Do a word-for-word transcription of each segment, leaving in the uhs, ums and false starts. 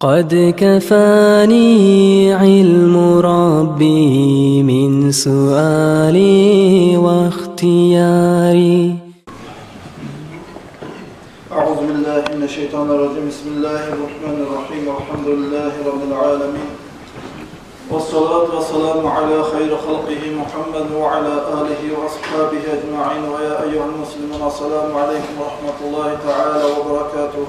قد كفاني علم ربي من سؤالي واختياري. أعوذ بالله من الشيطان الرجيم. بسم الله الرحمن الرحيم. والحمد لله رب العالمين. والصلاة والسلام على خير خلقه محمد وعلى آله وأصحابه أجمعين. ويا أيها المسلمون، السلام عليكم ورحمة الله تعالى وبركاته.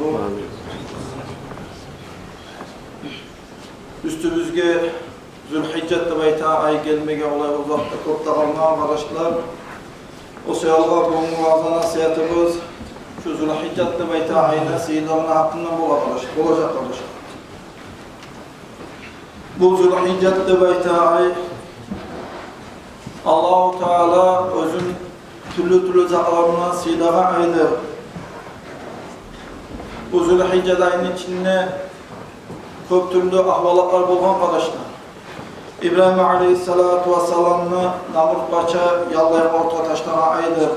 Уьстюбюзге Зулгьижжат деп айтагъан ай гелмеге олай узакъ да, кёп де къалмагъан, къардашлар. О саялы бугюнгю ваъза насигьатыбыз шу Зулгьижжат деп айтагъан айны сыйлылыгъыны гьакъындан бола, къардашлар, болажакъ, къардашлар. Бу Зулгьижжат деп айтагъан ай, Аллагьу Таала оьзюн тюрлю-тюрлю затлар булан сыйлагъан айдыр. Бу Зулгьижжат айны ичинде кёп тюрлю агьвалатлар болгъан, къардашлар. Ибрагьим алейгьиссалату вассаламны Намрут пача яллай отгъа ташлагъан айдыр.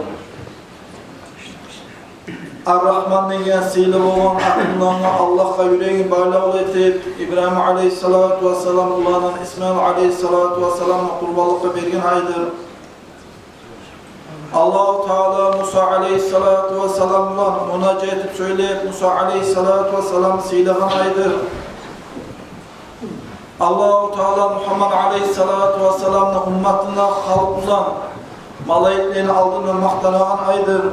Ар-Рагьман деген сыйлы болгъан атындан Аллагьгъа юрегин байлавлу этип, Ибрагьим алейгьиссалату вассалам уланын Исмаил алейгьиссалату вассаламны къурбанлыкъгъа берген айдыр. Аллагьу Таала Муса алейгьиссалату вассалам булан мунажат этип сёйлеп, Муса алейгьиссалату вассаламны сыйлагъан айдыр. Аллагьу Таала Мугьаммад алейгьиссалату вассаламны умматына, халкъына малайиклени алдында макътанагъан айдыр.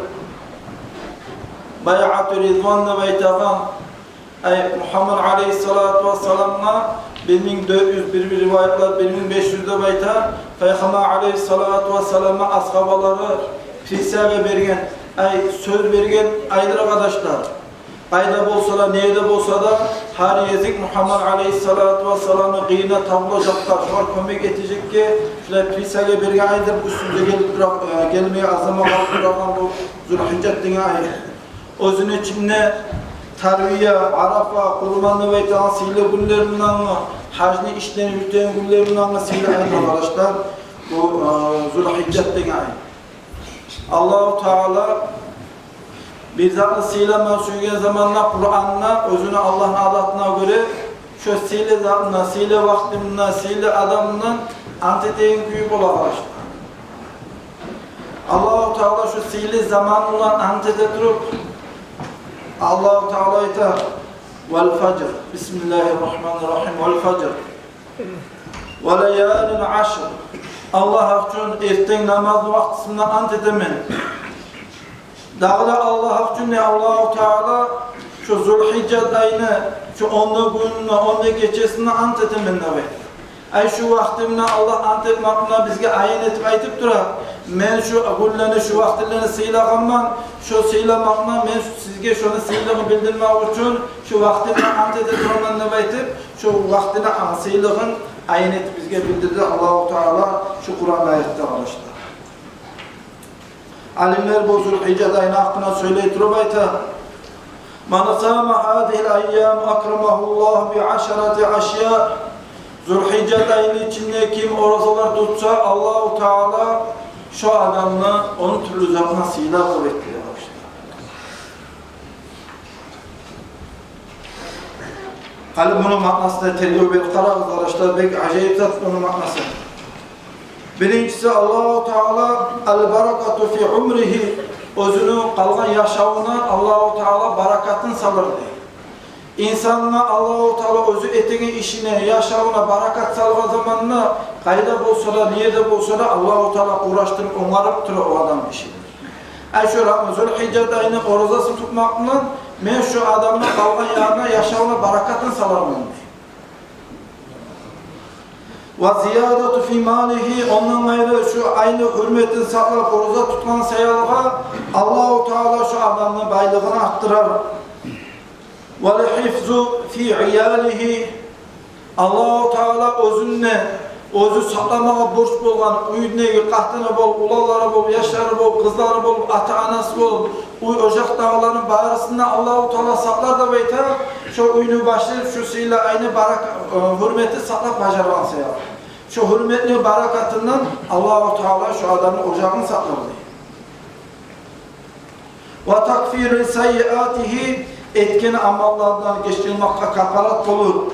Байъату Ризван деп айтагъан, ай, Мугьаммад алейгьиссалату вассаламгъа бир минг дёрт юз, бир-бир риваятлар бир минг беш юз деп айта, Пайхаммар алейгьиссалату вассаламгъа асгьабалары присяга берген, ай, сёз берген айдыр, къардашлар. Къайда болса да, не ерде болса да, гьар гезик Мугьаммад алейгьиссалату вассаламны къырыйына табулажакъ да, шогъар кёмек этежекге шулай присяга берген айдыр. Бу уьстюбюзге гелип тура-, э, гелмеге аз заман къалып турагъан бу Зулгьижжат деген ай. Оьзюню ичинде Тарвия, Арафа, Къурбан деп айтагъан сыйлы гюнлер булангъы, гьажны ишлени юрютеген гюнлер булангъы сыйлы айдыр, къардашлар, бу, э, Зулгьижжат деген ай. Аллагьу Таала бир затны сыйламагъа сюйген заманда Къуранда оьзюню, Аллагьны адатына гёре, шо сыйлы затындан, сыйлы вакътындан, сыйлы адамындан ант этеген кюю бола, къардашлар. Аллагьу Таала шо сыйлы заман булан ант эте туруп, Аллагьу Таала айта: «Вал фажр». Бисмиллагьир рагьманир рагьим. «Вал фажр. Ва лаялин ашр». Аллагь гьакъ учун, эртен намазны вакътисинде ант этемен. Дагъы да Аллагь гьакъ учун, дей Аллагьу Таала, шо Зулгьижжат айны шо онда гюнюнде, онда гечесинде ант этемен деп айта. Ай, шо вакътисинде Аллагь ант этмекни бизге аян этип айтып тура: «Мен шо гюнлени, шо вакътилени сыйлагъанман, шо сыйламакъны, мен сизге шону сыйлыгъын билдирмек учун шо вакътисинде ант эте тураман», — деп айтып, шо вакътини сыйлыгъын аян этип бизге билдирди Аллагьу Таала шо Къуран аятда, къардашлар. Алимлер бу Зулгьижжат айны гьакъында сёйлей туруп айта: «Ман сама гьазигьил айям акрамагьуллагьу би ашарати ашъя». Зулгьижжат айны ичинде ким оразалар тутса, Аллагьу Таала шо адамны он тюрлю затына сыйлар къабул этди, къардашлар. Гьали муну маънасына тергев берип къарагъыз, къардашлар, бек ажайып зат муну маънасы. Биринчиси, Аллагьу Таала «ал-баракату фи умригьи», оьзюню къалгъан яшавуна Аллагьу Таала баракатын салар дей. Инсангъа Аллагьу Таала оьзю этеген ишине, яшавуна баракат салгъан заманда, къайда болса да, не ерде болса да, Аллагьу Таала къурашдырып, онгарып тура о адамны ишин. Ай, шо Ра-, Зулгьижжат айны оразасын тутмакъ булан мен шо адамны къалгъан ягъына, яшавуна баракатын саларман дей. «Ва зиядату фи малигьи», ондан къайры шо айны гьюрметин сакълап, ораза тутгъан саялы Аллагьу Таала шо адамны байлыгъын артдырар. «Вал гьифзу фи иялигьи», Аллагьу Таала оьзюнде, оьзю сакъламагъа борч болгъан уьюндеги къатыны бол, уланлары бол, яшлары бол, къызлары бол, ата-анасы бол, уьй ожакъдагъыланы барысын да Аллагьу Таала сакълар деп айта, шо уьйню башы шо сыйлы айны барак-, э, гьюрметин сакълап бажаргъан саялы. Шо гьюрметни баракатындан Аллагьу Таала шо адамны ожагъын сакълар дей. «Ва такфиру саййиатигьи», Этген амаллардан гечилмакъгъа капарат болур.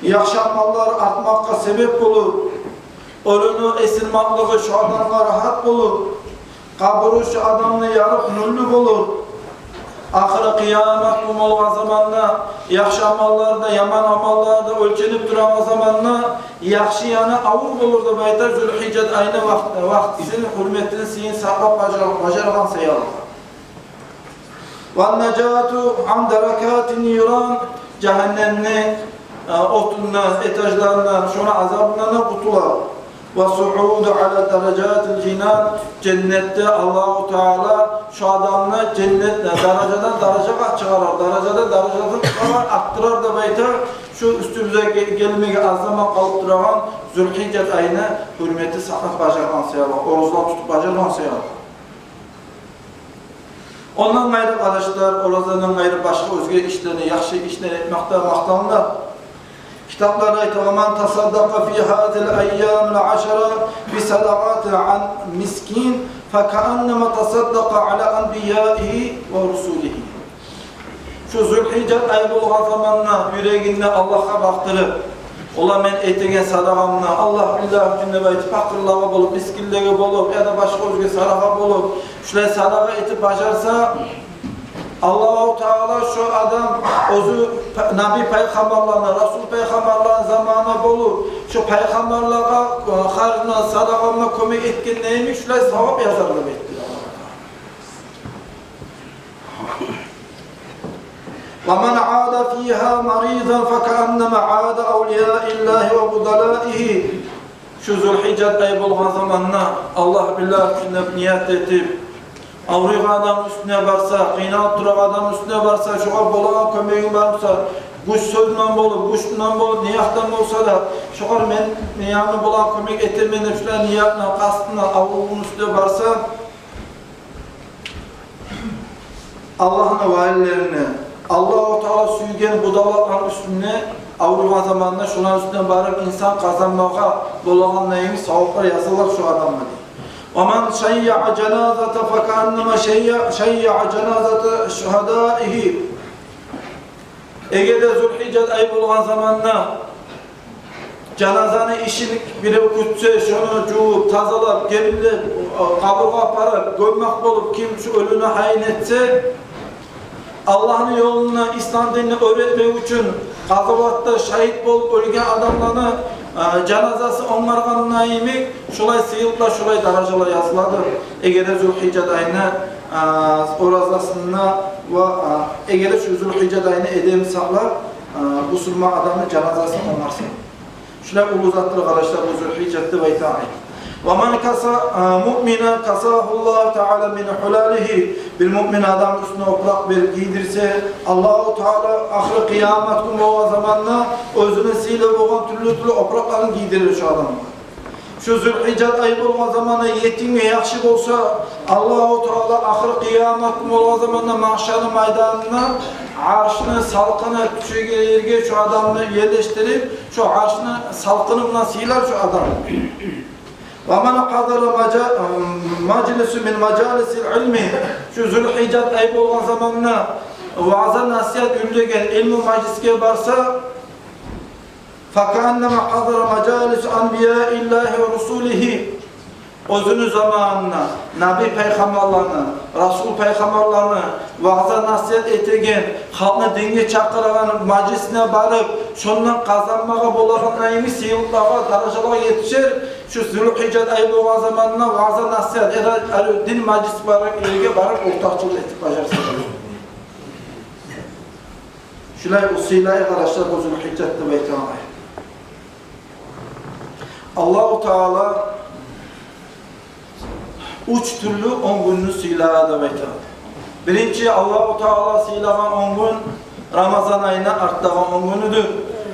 Яхшы амаллар артмакъгъа себеп болур. Оьлюню эсирмакълыгъы шо адамгъа рагьат болур. Къабуру шо адамны ярыкъ нюрлю болур. Ахыры къыямат гюн болгъан заманда, яхшы амаллар да, яман амаллар да оьлченип турагъан заманда, яхшы яны авур болур деп айта, зулгьижжат айны вакъ-, вакътисин, гьюрметин, сыйын сакълап бажар-, бажаргъан саялы. Ва нажату ан даракатин ниран, жагьаннемни, э, отундан, этажларындан, шону азабындан да къутула. Ва сууда ала даражатил жанан, женнетде Аллагьу Таала шо адамны женнет, э, даражадан даражагъа чыгъарар, даражадан даражасын чыгъарар, арттырар деп айта. Шо уьстюбюзге гел-, гелмеге аз заман къалып турагъан зулгьижжат айны гьюрметин сакълап бажаргъан саялы, ораза тутуп бажаргъан саялы. Ондан къайры, къардашлар, оразадан къайры башгъа оьзге ишлени, яхшы ишлени этмек де макъталына. Китапларда айта: «Ва ман тасаддакъа фи гьазигьил айямил ашара би садакъатин ан мискин, фа кааннама тасаддакъа ала анбияигьи ва русулигьи». Шо зулгьижжат ай болгъан заманда юрегин Аллагьгъа бакъдырып, ола мен этеген садагъамны Аллагь, Аллагь учун деп айтып, пакъырлагъа болуп, мискинлеге болуп, яда башгъа оьзге садагъа болуп, шулай садагъа этип бажарса, Аллагьу Таала шо адам оьзю па-, наби пайхаммарланы, расул пайхаммарланы заманы болуп, шо пайхаммарлагъа, э, харжына, садагъасына кёмек этгенде йимик шулай савап язар деп айтды Аллагьу Таала. «Ва ман ада фигьа маризан факааннама ада авлияиллагьи ва будалаигьи». Шо зулгьижжат ай болгъан заманда Аллагь, Аллагь учун деп ният этип, авруйгъан адам уьстюне барса, къыйналып турагъан адам уьстюне барса, шогъар болагъан кёмегим бар буса, гюч сёз булан болуп, гюч булан болуп, не якъдан болса да, шогъар мен, мен ягъымдан болагъан кёмек этемен деп, шулай ниятына, къастына, авругъуну уьстюне барса, Аллагьны валилерине, Аллагьу Таала сюйген будалаланы уьстюне, авругъан заманда шоланы уьстюне барып, инсан къазанмагъа болагъан йимик саваплар язылар шо адамгъа, дей. «Ва ман шайяа жаназата факааннама шайя-, шайяа жаназата шугьадаигьи». Эгер де зулгьижжат ай болгъан заманда жаназаны ишин бирев кютсе, шону жувуп, тазалап, гебинлеп, къабургъа апарып, гёммек болуп, ким шо оьлюню гьайын этсе, Аллагьны ёлунда, ислам динни оьр этмек учун къазаватда шагьит болуп оьлген адамланы, э, жаназасы онгаргъаны йимик, шолай сыйлыкълар, шолай даражалар языладыр. Эгер де зулгьижжат айны, э, оразасында ва, э, эгер де шо зулгьижжат айны эдеби сакълап, э, бусурман адамны жаназасын онгарса. Шулай уллу затдыр, къардашлар, бу зулгьижжат деп айтагъан ай. «Ва ман каса, э, муъминан касагьуллагьу таала мин гьулалигьи». Бир муъмин адам уьстюне опуракъ берип гийдирсе, Аллагьу Таала ахыр къыямат гюн болгъан заманда оьзюню сыйлы болгъан тюрлю-тюрлю опуракъларын гийдирир шо адамгъа. Шо зулгьижжат ай болгъан заманда етимге яхшы болса, Аллагьу Таала ахыр къыямат гюн болгъан заманда магьшарны майданына аршны салкъыны тюшеген ерге шо адамны ерлешдирип, шо аршны салкъыны булан сыйлар шо адамны. «Ва ман гьадара мажа-, мажлисун мин мажалисил илми». Шо зулгьижжат ай болгъан заманда ваъза-насигьат юрюлеген илму мажлисге барса, «факааннама гьадара мажалиса анбияиллагьи ва русулигьи». Оьзюню заманында наби пайхаммарланы, расул пайхаммарланы ваъза-насигьат этеген, халкъны динге чакъырагъан мажлисине барып, шондан къазанмагъа болагъан йимик сыйлыкълагъа, даражалагъа етишер. Шо зулгьижжат ай болгъан заманында ваъза-насигьат яда дин мажлис барагъан ерге барып ортакъчылыкъ этип бажарса. Шулай сыйлы ай, къардашлар, бу зулгьижжат деп айтагъан ай. Аллагьу Таала уьч тюрлю он гюнню сыйлады деп айта. Биринчи, Аллагьу Таала сыйлагъан он гюн Рамазан айны артдагъы он гюнюдюр.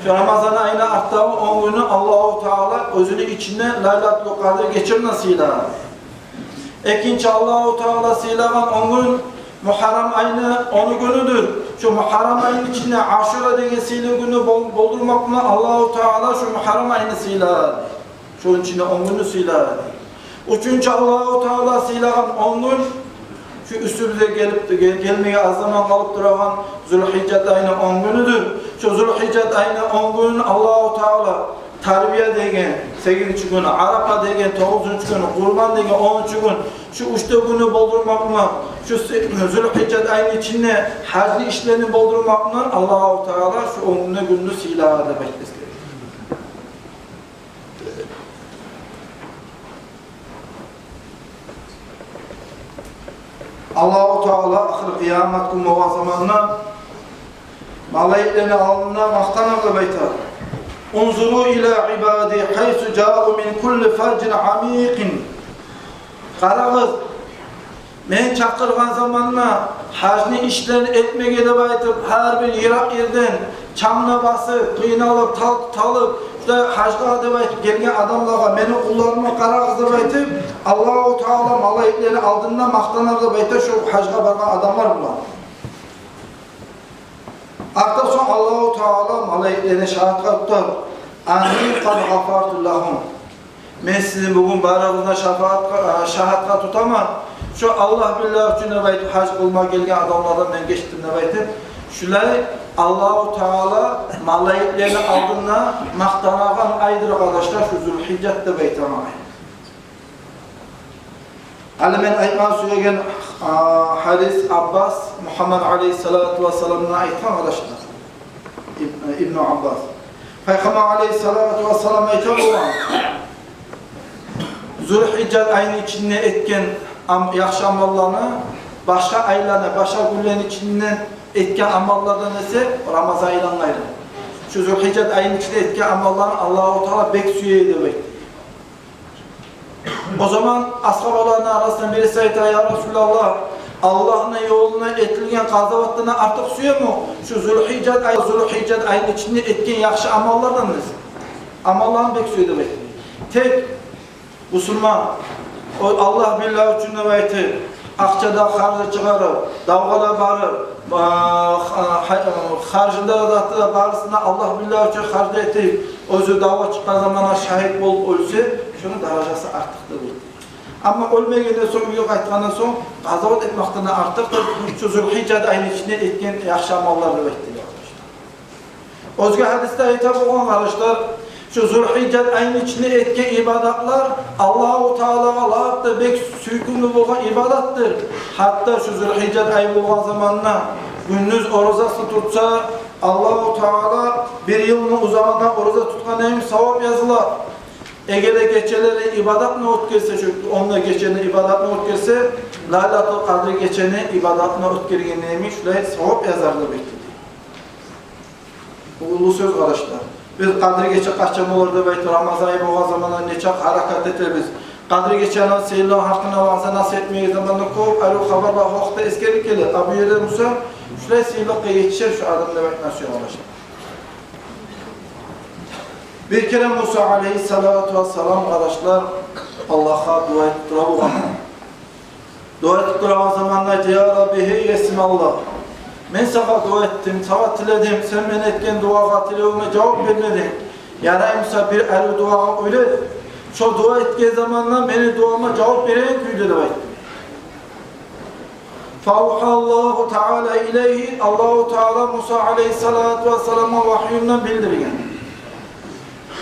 Шо Рамазан айны артдагъы он гюнню Аллагьу Таала оьзюню ичинде Лайлатул Къадр гече булан сыйлады. Экинчи, Аллагьу Таала сыйлагъан он гюн Мугьаррам айны он гюнюдюр. Шо Мугьаррам айны ичинде Ашура деген сыйлы гюнню бол-, болдурмакъ булан Аллагьу Таала шо Мугьаррам айны сыйлады. Шону ичинде он гюнню сыйлады. Уьчюнчю, Аллагьу Таала сыйлагъан он гюн Шу уьстюбюзге гелип, гел-, гелмеге аз заман къалып турагъан Зулгьижжат айны он гюнюдюр. Шу Зулгьижжат айны он гюнюн Аллагьу Таала Тарвия деген сегизинчи гюню, Арапа деген тогъузунчу гюню, Къурбан деген онунчу гюн, шу уьч де гюнню болдурмакъ булан, шу се-, Зулгьижжат айны ичинде гьажны ишлерин болдурмакъ булан Аллагьу Таала шу он гюнню, гюнню сыйлагъан деп айтмагъа герек. Аллагьу Таала ахыр къыямат гюн болгъан заманда малайиклени алдында макътанар деп айта: «Унзуру ила ибади гьайсу жау мин кулли фажжин амикъин». Къарагъыз, мен чакъыргъан заманда гьажны ишлерин этмеге деп айтып, гьар бир йыракъ ерден чамны басып, къыйналып, тал-, талып, шулай гьажгъа деп айтып гелген адамлагъа, мени къулларыма къарагъыз деп айтып, Аллагьу Таала малайиклени алдында макътанар деп айта шу гьажгъа баргъан адамлар булан. Артда сонг Аллагьу Таала малайиклени шагьатгъа тутар: «Анни къад гъафарту лагьум». Мен сизин бугюн барыгъызны шафаатгъа, а, шагьатгъа тутаман. Шу Аллагь билла учун деп айтып гьаж къылма гелген адамлардан мен гечдим деп айтып. Шулай Аллагьу Таала малайиклени алдында макътанагъан айдыр, къардашлар, шу Зулгьижжат деп айтагъан ай. Гьали мен айтма сюеген, а, гьадис Аббас, Мугьаммад алейгьиссалату вассаламдан айтгъан, къардашлар. Иб-, Ибну Аббас. Пайхаммар алейгьиссалату вассалам айта болгъан: Зулгьижжат айны ичинде этген ам-, яхшы амалланы башгъа айланы, башгъа гюнлени ичинде этген амаллардан эсе Рамазан айдан къайры, шу Зулгьижжат айны ичинде этген амалланы Аллагьу Таала бек сюе деп айтды. О заман асгьабаланы арасындан бириси айта: «Я Расулаллагь, Аллагьны ёлунда этилген къазаватлардан артыкъ сюеми шу Зулгьижжат ай, Зулгьижжат айны ичинде этген яхшы амаллардан?» — десе. Амалларын бек сюе деп айтды. Тек бусурман, о Аллагь билла учун деп айтып, акъча да харжы чыгъарып, давгъа да барып, а, ха-, ха-, харжы да, заты да, барысын да Аллагь билла учун харж этип, оьзю давгъа чыкъгъан заманда шагьит болуп оьлсе, шону даражасы артыкъдыр дейди. Амма оьлмегенден сонг, уьйге къайтгъандан сонг, къазават этмекден артыкъдыр шу Зулгьижжат айны ичинде этген яхшы амаллар деп айтды. Оьзге гьадисде айта болгъан, къардашлар, шу Зулгьижжат айны ичинде этген ибадатлар Аллагьу Таалагъа лап да бек сюйкюмлю болгъан ибадатдыр. Гьатта шу Зулгьижжат ай болгъан заманда гюндюз оразасын тутса, Аллагьу Таала бир йылны узагъына ораза тутгъан йимик савап языла. Эгер де гечелери ибадат булан оьтгерсе, шу он да гечени ибадат булан оьтгерсе, Лайлатул Къадри гечени ибадат булан оьтгерген йимик шулай савап язар деп айтды. Бу уллу сёз, къардашлар. Биз Къадри гече къачан болар деп айтып, Рамазан ай болгъан заманда нечакъы гьаракат этебиз. Къадри гечени сыйлылыгъыны гьакъында ваъза-насигьат этмеге заманда кёп арив хабарлар гьакъда эсгерип геле. А бу ерде буса шулай сыйлылыкъгъа етишер шу адам деп айтма сюемен, къардашлар. Бир керен Муса алейгьиссалату вассалам, къардашлар, Аллагьгъа дуа этип тура болгъан. Дуа этип турагъан заманда айта: «Я Рабби, гьей Есим Аллагь, мен сагъа дуа этдим, сагъа тиледим, сен мен этген дуагъа, тилевюме жавап бермединг. Ярай буса бир арив дуагъа уьйрет. Шо дуа этген заманда мени дуама жавап береген кюйде», — деп айтды. Фаавгьаллагьу таала илейгьи, Аллагьу Таала Муса алейгьиссалату вассаламгъа вагьюн булан билдирген.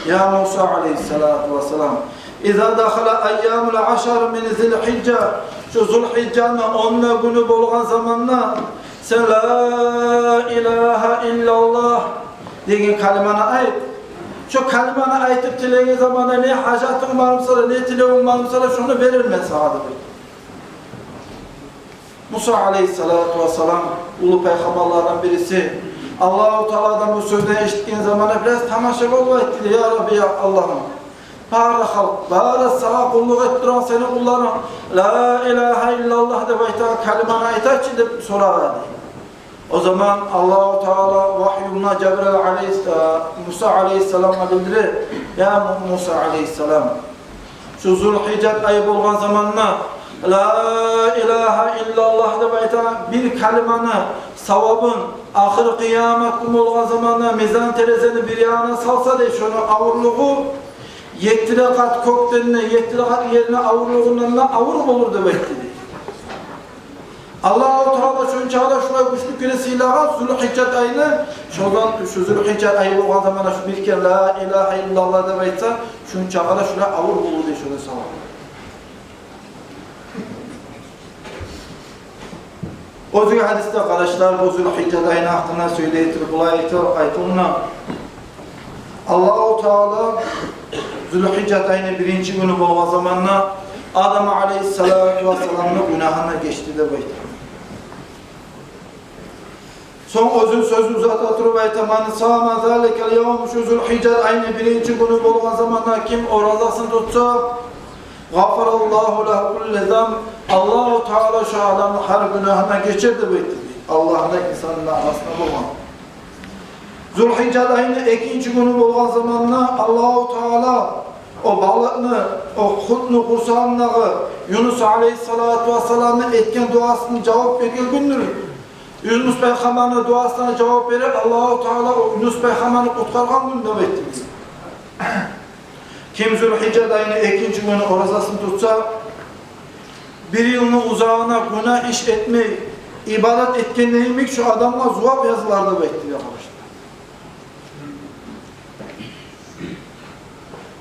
Я Муса алейгьиссалату вассалам, иза дахала айямул ашар мин Зулгьижжа, шу Зулгьижжаны он да гюню болгъан заманда сен «Ла илагьа иллаллагь» деген калиманы айт. Шу калиманы айтып тилеген заманда не гьажатынг бар буса да, не тилевюнг бар буса да, шону берермен сагъа, — деди. Муса алейгьиссалату вассалам, уллу пайхаммарлардан бириси, Аллагьу Тааладан бу сёзню эшитген заманда бираз тамаша болуп айтды: «Я Рабби, я Аллагьым, бары халкъ, бары сагъа къуллукъ этип турагъан сени къулларынг «Ла илагьа иллаллагь» деп айтагъан калиманы айтачы», — деп сорагъан эди. О заман Аллагьу Таала вагьюн булан Жабраил алейгьис-, э, Муса алейгьиссаламгъа билдире: «Я Му-, Муса алейгьиссалам, шу Зулгьижжат ай болгъан заманда «Ла илагьа иллаллагь» деп айтагъан бир калиманы савабын ахыр къыямат гюн болгъан заманда мизан терезени бир янына салса, — дей, — шону авурлугъу етти де къат кёкден де, етти де къат ерни авурлугъундан да авур болур», — деп айтды, — дей. Аллагьу Таала шунчагъа да шулай гючлю кюйде сыйлагъан Зулгьижжат айны, шондан, шу Зулгьижжат ай болгъан заманда шу бир керен «Ла илагьа иллаллагь» деп айтса, шунчагъа да шулай авур болур дей шону савабы. Оьзге гьадисде, къардашлар, бу Зулгьижжат айны гьакъында сёйлей туруп, булай айтып айтылына: Аллагьу Таала Зулгьижжат айны биринчи гюню болгъан заманда Адам алейгьиссалату вассаламны гюнагьын гечди деп айта. Сонг оьзюню сёзюн узата туруп айта: «Ман сама заликал явм», шу Зулгьижжат айны биринчи гюню болгъан заманда ким оразасын тутса, «гъафараллагьу лагьу кулла занб», Аллагьу Таала шо адамны гьар гюнагьын гечер деп айтды. Аллагьны да инсанны да арасында болгъан. Зулгьижжат айны экинчи гюню болгъан заманда Аллагьу Таала о балыкъны, о гьутну къурсагъындагъы Юнус алейгьиссалату вассаламны этген дуасына жавап берген гюндюр. Юнус пайхаммарны дуасына жавап берип, Аллагьу Таала о Юнус пайхаммарны къутгъаргъан гюн деп айтды. Ким Зулгьижжат айны экинчи гюню оразасын тутса, бир йылны узагъына гюнагь иш этмей, ибадат этгенде йимик шо адамгъа зувап язылар деп айтды, я къардашлар.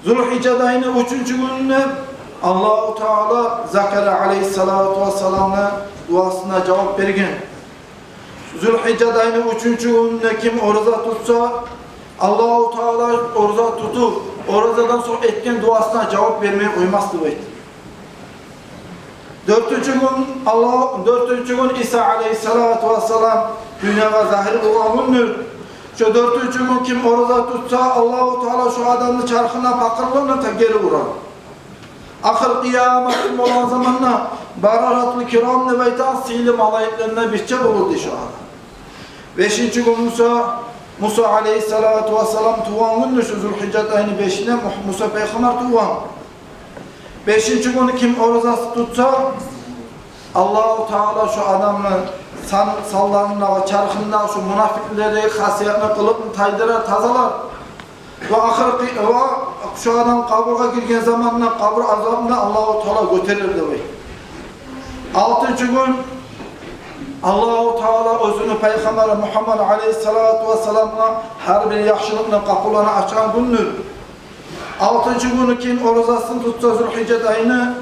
Зулгьижжат айны уьчюнчю гюнюнде Аллагьу Таала Закария алейгьиссалату вассаламны дуасына жавап берген. Зулгьижжат айны уьчюнчю гюнюнде ким ораза тутса, Аллагьу Таала ораза тутуп, оразадан сонг этген дуасына жавап бермей къоймас деп айтды. Дёртюнчю гюн Аллагь, дёртюнчю гюн Иса алейгьиссалату вассалам дюньягъа загьир болгъан гюндюр. Шо дёртюнчю гюн ким ораза тутса, Аллагьу Таала шо адамны чархына пакъырларына да гери урар. Ахыр къыямат гюн болгъан заманда бараратул кирам деп айтагъан сыйлы малайиклерден бирче болур дей шо адам. Бешинчи гюн Муса, Муса алейгьиссалату вассалам тувгъан гюндюр, шо Зулгьижжат айны бешинде Му-, Муса пайхаммар тувгъан. Бешинчи гюню ким оразасы тутса, Аллагьу Таала шо адамны сан-, санларындагъы, чархындагъы шо мунафикълени, хасиятны, къылыкъны тайдырар, тазалар. Ва ахыр къы-, ва шо адам къабургъа гирген заманда къабур азабындан Аллагьу Таала гётерер деп айта. Алтынчы гюн Аллагьу Таала оьзюню пайхаммары Мугьаммад алейгьиссалату вассаламгъа гьар бир яхшылыкъны къапуларын ачгъан гюндюр. Алтынчы гюню ким оразасын тутса Зулгьижжат айны,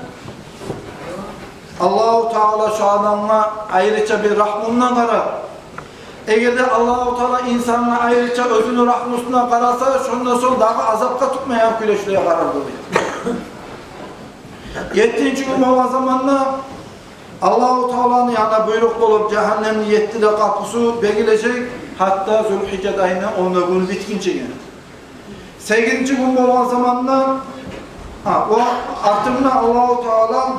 Аллагьу Таала шо адамгъа айрыча бир рагьмусундан къарар. Эгер де Аллагьу Таала инсангъа айрыча оьзюню рагьмусундан къараса, шондан сонг дагъы азапгъа тюкмейген кюйде шулай къарар деп айта. Еттинчи гюн болгъан заманда Аллагьу Тааланы янындан буйрукъ болуп, жагьаннемни етти де къапусу бегилежек, гьатта Зулгьижжат айны он да гюню битгинчеге. Сегизинчи гюн болгъан заманда, гьа, о артындан Аллагьу Таала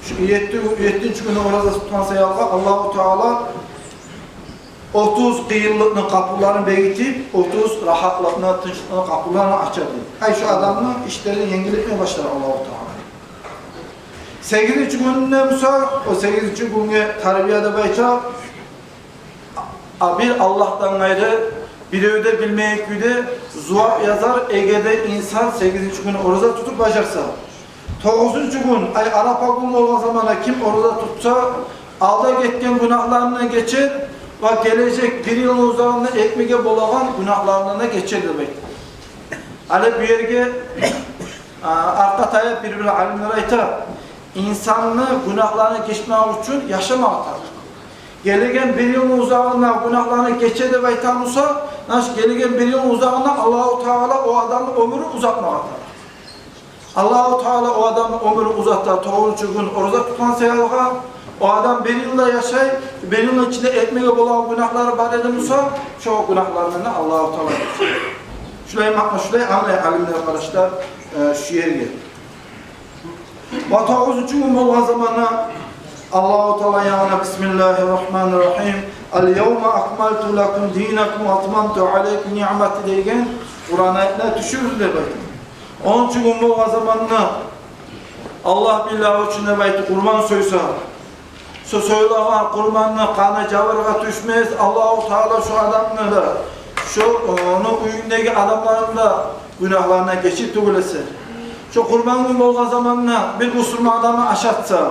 шо етти гю-, еттинчи гюню ораза тутгъан саялы Аллагьу Таала отуз къыйынлыкъны къапуларын бегитип, отуз рагьатлыкъны, тынчлыкъны къапуларын ачады. Ай, шо адамны ишлерин енгиллетме башлар Аллагьу Таала. Сегизинчи гюнюнде буса, о сегизинчи гюнге тарвия деп айта, а бир Аллагьдан къайры бирев де билмейген кюйде зувап язар, эгер де инсан сегизинчи гюню ораза тутуп бажарса. Тогъузунчу гюн, ай, Арапа гюн болгъан заманда ким ораза тутса, алда гетген гюнагьларындан гечер ва гележек бир йылны узагъында этмеге болагъан гюнагьларындан да гечер деп айта. Гьали бу ерге, а, аркъа таяп бир-бир алимлер айта, инсанны гюнагьларындан гечмек учун яшамагъа тарыкъ. Гелеген бир йылны узагъында гюнагьларындан гечер деп айтагъан буса, значит, гелеген бир йылны узагъында Аллагьу Таала о адамны оьмюрюн узатмагъа тарыкъ. Аллагьу Таала о адамны оьмюрюн узата тогъузунчу гюн ораза тутгъан саялы. О адам бир йыл да яшай, бир йылны ичинде этмеге болагъан гюнагьлары бар эди буса, шо гюнагьларындан да Аллагьу Таала гечер. Шулай маъна, шулай англай алимлер, къардашлар, э, шу ерге. Ва тогъузунчу гюн болгъан заманда Аллагьу Таала янына: «Бисмиллагьи ррагьмани ррагьим. Ал-явма акмалту лакум динакум ва атмамту алайкум ниъмати» деген Къуран аятны тюшюрдю деп айта. Онунчу гюн болгъан заманда Аллагь биллагь учун деп айтып къурбан сойса, шо союлагъан къурбанны къаны жабыргъа тюшмес, Аллагьу Таала шо адамны да, шо, ону уьюндеги адамланы да гюнагьларындан гечип тюгюл эсе. Шо къурбан гюн болгъан заманда бир бусурман адамны ашатса,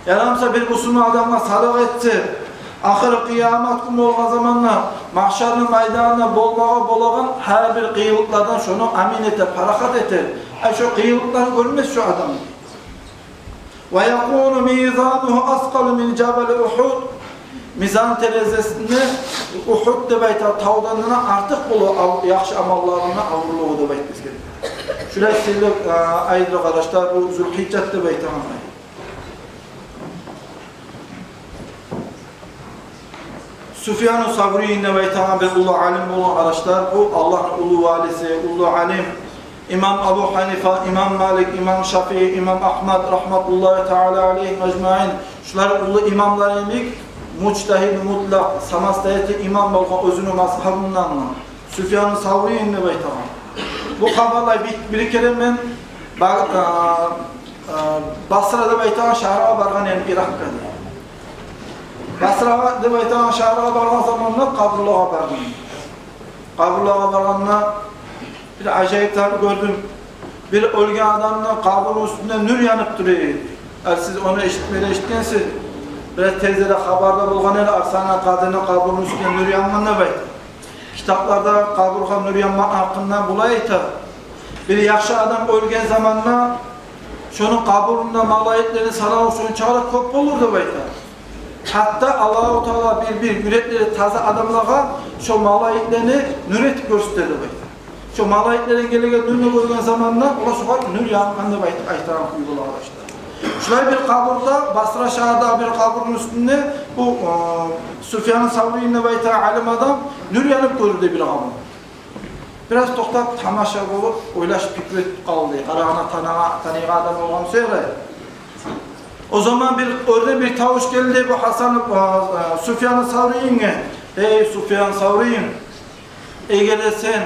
Ярамаса бир бусурман адамгъа садагъа этсе, ахыр къыямат гюн болгъан заманда магьшарны майданында болмагъа болагъан гьар бир къыйынлыкълардан шону амин этер, парахат этер. Ай, шо къыйынлыкъланы гёрмес шо адам. «Ва якуну мизанугьу аскъала мин жабали Угьуд». Мизан терезесинде Угьуд деп айтагъан тавдан да артыкъ болур ав-, яхшы амалларыны авурлугъу деп айтып эсгерген. Шулай сыйлы, а, айдыр, къардашлар, бу Зулгьижжат деп айтагъан ай. Суфьяну Саврий деп айтагъан бир уллу алим болгъан, къардашлар, бу Аллагьны уллу валиси, уллу алим. Имам Абу Гьанифа, имам Малик, имам Шафии, имам Агьмад, рагьматуллагьи таала алайгьим ажмаин. Шулар уллу имамлар йимик, мужтагьид мутлакъ, самостоятельный имам болгъан оьзюню мазгьабындан. Суфьяну Саврий деп айтагъан. Бу хабарлай: бир, бир керен мен Ба-, а, а, Басра деп айтагъан шагьаргъа баргъан эдим, Иракъгъа, дей. Басра деп айтагъан шагьаргъа баргъан заманда къабурлагъа бардым. Къабурлагъа баргъанда бир ажайып зат гёрдюм. Бир оьлген адамны къабурну уьстюнде нюр янып тура эди. Гьали сиз ону эшитмеге эшитгенсиз. Бираз тезде де хабарда болгъан эди, Арсанан къадини къабурну уьстюнде нюр янгъан деп айта. Китапларда къабургъа нюр янмакъ гьакъында булай айта: бир яхшы адам оьлген заманда шону къабурунда малайиклени санаву шончакъы да кёп болур деп айта. Гьатта Аллагьу Таала бир-бир юреклери таза адамлагъа шо малайиклени нюр этип гёрсетер деп айта. Шо малайиклерден гелеген нюрню гёрген заманда олар шогъар нюр янгъан деп айт-, айтагъан кюй бола, къардашлар. Шулай бир къабурда, Басра шагьарда бир къабурну уьстюнде бу, э, Суфьян Саврий деп айтагъан алим адам нюр янып гёрдю бир къабур. Бираз токътап, тамаша болуп, ойлашып, пикир этип къалды. Къарагъанда таныгъа-, таныйгъан адам болгъан сюе. О заман бир оьрде бир тавуш гелди бу Гьасан, э, э, Суфьян Саврийге: «Эй, Суфьян Саврий, эгер де сен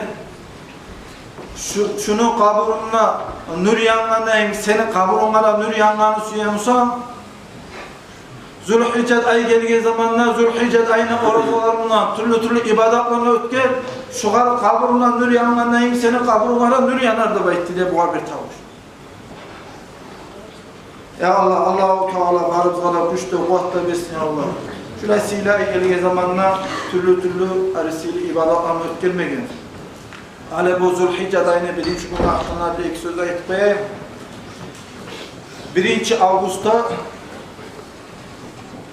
шу-, шуну къабурунда нюр янгъандан, сени къабурунгда да нюр янгъанны сюе бусанг, Зулгьижжат ай гелген заманда Зулгьижжат айны оразаларындан, тюрлю-тюрлю ибадатларындан оьтгер, шугъар къабурундан нюр янгъандан сени къабурунгда да нюр янар», — деп айтды дей бугъар бир тавуш. Я Аллагь, Аллагьу Таала барыбызгъа да гюч де, къуват да берсин, я Аллагь. Шулай сыйлы ай гелген заманда тюрлю-тюрлю гьар сыйлы ибадатланы оьтгермеге. Гьали бу Зулгьижжат айны биринчи гюню гьакъында бир-эки сёз айтып къояйым. Биринчи августда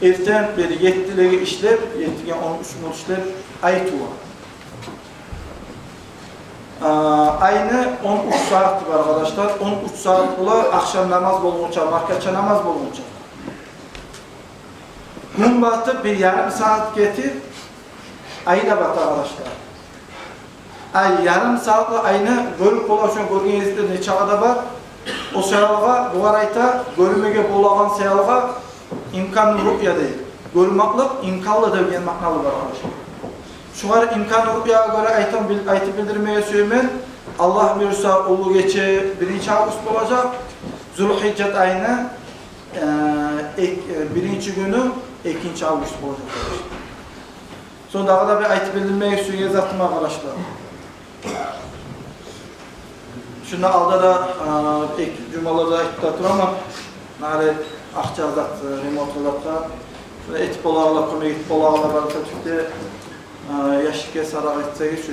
эртен бери еттилеге ишлеп, еттиге он уьч минут ишлеп, ай тува. А, айны он уьч сагьаты бар, къардашлар. Он уьч сагьат бола ахшам намаз болгъунча, маркача намаз болгъунча. Гюн батып, бир ярым сагьат гетип, ай да бата, къардашлар. Ай, ярым сагьатлы айны гёрюп бола, шо гёрген гезиклер нечакъы да бар. О саялгъа бугъар айта, гёрмеге болагъан саялгъа имкан руъя дей. Гёрмеклик имканлы деген маъналы бар, къардашлар. Шугъар имкан руъягъа гёре айтам, бил-, айтып билдирмеге сюемен. Аллагь буюрса, уллу гече биринчи август болажакъ. Зулгьижжат айны, э, эк-, э, биринчи гюню экинчи август болажакъ, къардашлар. Сонг дагъы да бир айтып билдирмеге сюеген затым бар, къардашлар. Шунда алда да, а, эки жумаларда айтып да тураман. Гьали акъча зат, э, ремонт затгъа. Шуну этип болагъанлар, кёмек этип болагъанлар бар буса, тюпде, а, яшикге садагъа этсегиз, шу